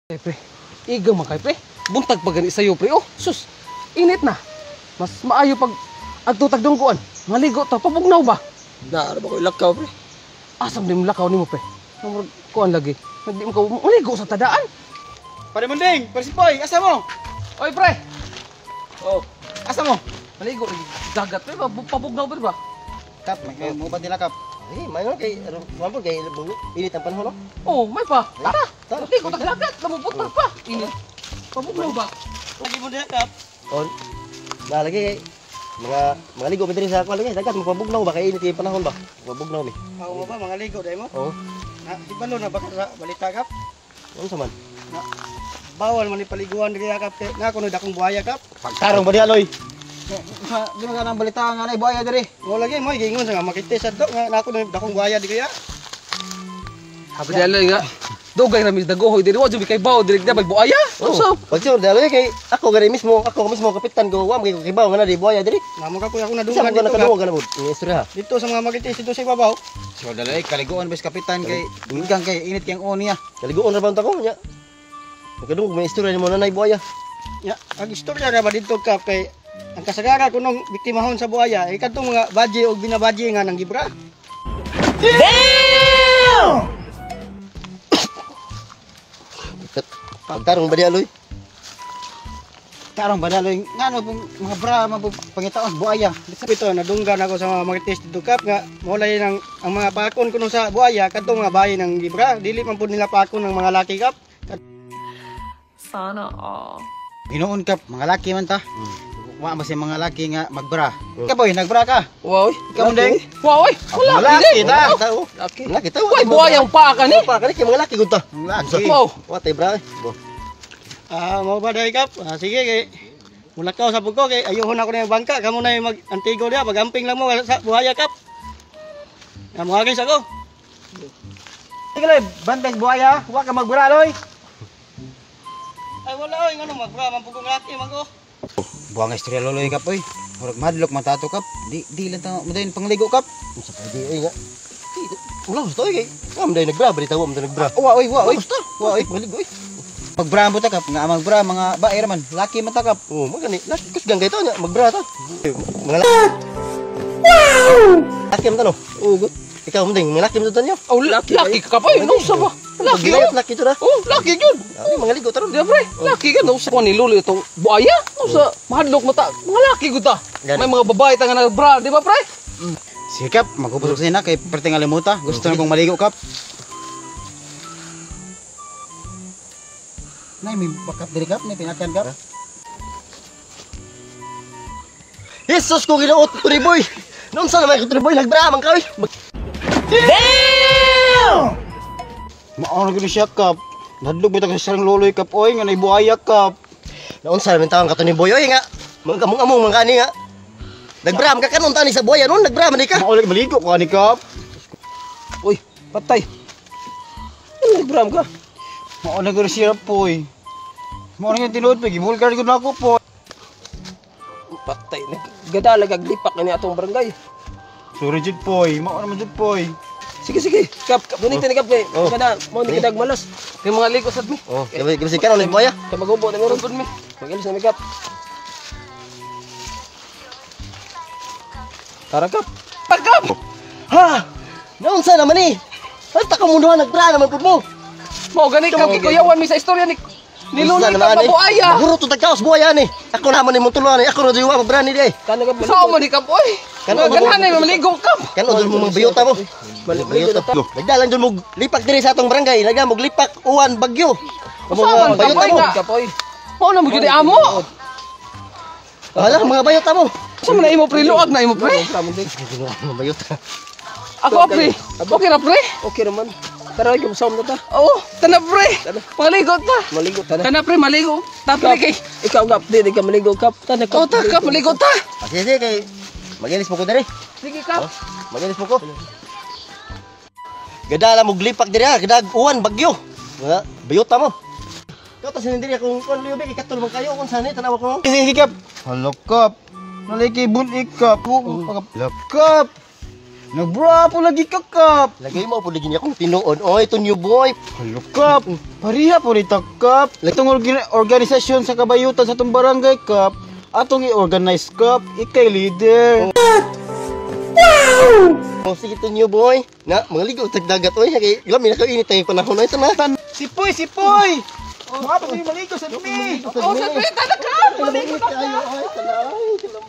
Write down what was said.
Eh, pre, igang man kay pre. Buntag pa gani sayo pre. Oh, sus. Init na. Mas maayo pag adto tag dunggoan. Maligo ta pabugnaw ba? Na, ano ba ko ilakaw, pre? Asam di mo lakaw nimo pre. Murag kuan lagi. Di mo ka maligo sa tadaan. Pare Munding, pare Sipoy, asa mo? Oy pre. Oh, asa mo? Maligo lagi dagat pre, pabugnaw pre ba? Kap, may mo ba nila kap? Eh, mayon kay mampo kay init ang panahon, no? Oh, may pa. Tara. Tara. Maligo tag dagat, lamuputag pa. Init. Pabugnaw ba? Lagi mo nila kap. On. Nalagi kay mga ligo mi diri sa kuan lagi dagat mapabugnaw ba kay init kay panahon ba? Mapabugnaw mi. Mao ba mga ligo dai mo? Oo. Na, ibalo na ba ka sa balita kap? Unsa man? Na, bawal man ipaliguan diri kap kay na kuno dakong buhaya kap. Pagtarong ba diha, Loy? Di man ang balita nga nay buhaya diri. Mo lagi mo giingon sa nga makita sa do nga na kuno dakong buhaya diri ya. Habi dalo nga. Dugay ra mi dagohoy diri wa jud kay bawo diri na may buaya. Oh, Unsa? pag sure dalo kay ako gani mismo, ako mismo kapitan ko wa kay kibaw nga na di buhaya diri. Namo ka kuya ako Sa nadunggan mo dito kap. nakaduwa ka na bud. Ang istorya. Dito sa mga makita dito sa ibabaw. So, daloy, kaliguan bes kapitan kay hinggang kay init kay ang niya. Kaliguon ra ba ko nya? Nakadungog may istorya nimo na nay buhaya. Ya, ang istorya ra ba dito kap kay ang kasagara kunong biktimahon sa buhaya ay kadtong mga badye og binabadye nga nang gibra. Pagtarong ba diha, Loy? Tarong ba daloy ngano pong mga bra man po pangitaon buaya. Ito, nadunggan ako sa mga marites dito kap nga mulay ng ang mga pakon kuno sa buhaya kadtong mga bayi ng gibra dili man pud nila pakon ng mga laki kap. Sana all. Ginoon kap, mga laki man ta. Wa ba sa mga laki nga magbra. Ka boy, nagbra ka. Wow, oy. Ikaw Munding. Wow, oy. Wala Laki ta. Kita oh. Laki. Laki ta. Way buayang pa ka ni. Pa kani kay mga laki gud ta. Ang laki. Wow. Wa tay bra. eh. Bo. Ah, mao ba dai kap? Ah, sige kay mulakaw sa buko kay ayuhon ako na yung bangka kamo na yung mag antigo diha pagamping lang mo sa buhaya kap. Ah, moagis ako. Sige loy, bantay sa buaya, wa ka magbra loy. Ay wala oy ngano magbra man pugong laki man ko. Buang istorya loloy kap oy. Murag madlok man tato kap. Di di lang ta mo pangligo kap. Unsa pa di ay nga. Di, wala gusto ay kay. Wa man day nagbra, balita wa man day nagbra. Wa oy, wa oy. Gusto. Wa oy. Maligo oy. Magbra mo ta kap, nga magbra mga bae ra man, laki man ta kap. Oh, magani. Laki kusgang kay to nya, magbra ta. Mga laki. Wow! Laki man ta no. Ugot. Ikaw mo ding, mga laki man to tanyo. Oh, laki, laki ka pa eh. Nausa ba? Laki Laki, oh. laki to na. Oh, laki yun. Ay, mga ligo taron. Di ba, pre? Laki ka. Nausa ko ni Lolo itong buaya. Nausa, mahadlok mo ta. Mga laki ko ta. Gani. May mga babae ta nga nagbra, di ba, pre? Sige kap, magubos ko na kay perting alimuta. Gusto na kong maligo kap. Nay, may bakap diri kap, nay pinakan kap. Jesus ko Ginoo to boy. Noon sa naman ko boy nagbra man ka oy. Mao na gud siya kap. Nadlog bitaw sa sarang loloy kap oy nga nay buaya kap. Naon sa naman tawang kato ni boy oy nga. Mga among-among mga kani nga. Nagbra man ka kanon tani sa buaya noon, nagbra man di ka. Mao lagi maligo ko ani kap. Uy, patay. Ano nagbra ka? Mao na gud siya poy. Mao na gyud tinuod pa gibulgar gud nako po. Patay. Gadalag aglipak na ni atong barangay. Sorry jud poy, mao naman jud poy. Sige, sige. Kap, kap, dunit ni kap kay. Oh. Kada, mo ni kadag malas. Kay mga ligo sad mi. Oh, gabi gabi kanon ni buaya. Kay magubo na meron mi. Magilis na mi kap. Tara kap. Tara kap. Ha! Naon sa naman ni? Ay ta kamunduhan nagbra naman pud mo. Mao gani kap kikuyawan mi sa istorya ni ni Lolo Unsa kap naman, eh? mabuaya. Maguro to tagkaos buaya ni. Ako naman ni mong ni. Ako na diwa magbra ni di ay. Sao man ni kap oy? Kano, Ganahan na maligo kap. Kano dun mo mga bayota mo. Bayota. Nagdalan dun mo lipak diri sa atong barangay. Nagda mo lipak uwan bagyo. Mo Usa man mga bayota kapoy mo. nga. Mao na mo gyud amo. Hala mga bayota mo. Sa man na imo pre luag na imo pre. Mga bayota. Ako pre. Okay ra pre. Okay naman. Tara, gumsam na ta. Oo, tana pre. Maligo ta. Maligo ta na. Tana pre maligo. Ta pre kay. Ikaw nga, di ka maligo kap. Tana Oh, kap. ta kap maligo ta. Ah, sige, sige, kay magilis mo ko diri. Sige kap. Magilis mo ko. Gadala mo lipak diri ha, gadag uwan bagyo. Mga bayota mo. Ikaw ta sinindiri akong kuan luyo kay katol man kayo kung saan tanawa ko. Sige sige, kap. Halo kap. Naliki bunik kap. Halo kap. Nagbra po lagi ka, Kap. Lagay mo po lagi niya kung tinuod. Oy, to new boy. Halo, Kap. Pareha po ni ta, Kap. Itong organisasyon sa kabayutan sa atong barangay, Kap. Atong i-organize, Kap. Ikay leader. Oh, sige to new boy. Na, mga ligo tag dagat oy. Kay lami na kainit ang panahon oy tana. Sipoy, sipoy! Mga pa maligo sa mi. Oh, sa pre, tana, Kap. Maligo ta. Kayo oy, tana oy.